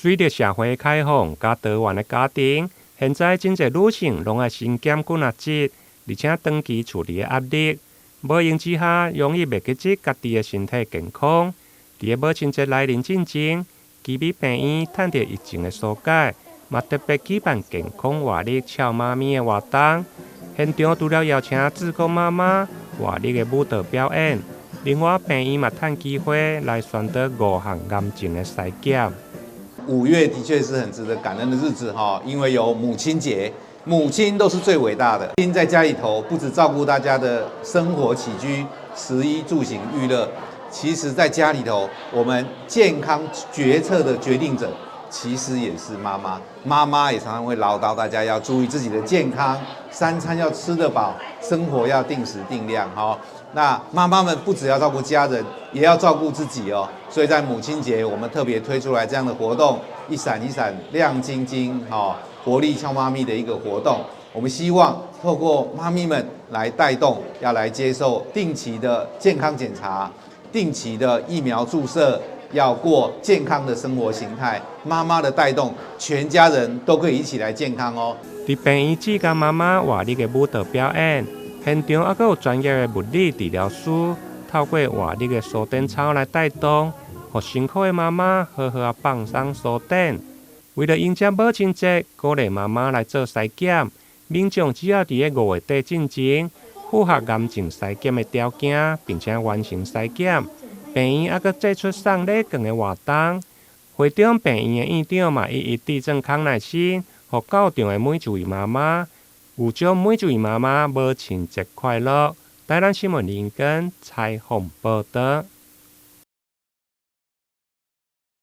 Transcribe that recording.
隨著社會開放佮多元的家庭，現在真濟女性攏愛身兼幾若職，而且長期處理的壓力，無閒之下容易袂記得家己的身體健康。佇个母親節來臨進前，奇美病院趁著疫情的疏解，嘛特別舉辦健康活力俏媽咪的活動。現場除了邀請志工媽媽活力的舞蹈表演，另外病院嘛趁機會來宣導五項癌症的篩檢。 5月的確是很值得感恩的日子哈，因為有母親節，母親都是最偉大的。母親在家裡頭不止照顧大家的生活起居、食衣住行娛樂，其實在家裡頭，我們健康決策的決定者，其實也是媽媽。媽媽也常常會嘮叨大家要注意自己的健康，三餐要吃得飽，生活要定時定量哈。那媽媽們不只要照顧家人，也要照顧自己哦。所以在母親節，我們特別推出來這樣的活動，一閃一閃亮晶晶，哈，活力俏媽咪的一個活動。我們希望透過媽咪們來帶動，要來接受定期的健康檢查、定期的疫苗注射，要過健康的生活形態。媽媽的帶動，全家人都可以一起來健康哦。佇病院志工媽媽活力的舞蹈表演，現場猶閣有專業的物理治療師，透過活力的蘇展操來帶動，予辛苦的媽媽好好仔放鬆舒展。為了迎接母親節，鼓勵媽媽來做篩檢。民眾只要佇个5月底進前符合癌症篩檢的條件，並且完成篩檢，病院猶閣祭出送禮券的活動。會中病院的院長嘛一一遞贈康乃馨，予到場的每一位媽媽，預祝每一位媽媽母親節快樂。台南新聞林根採訪報導。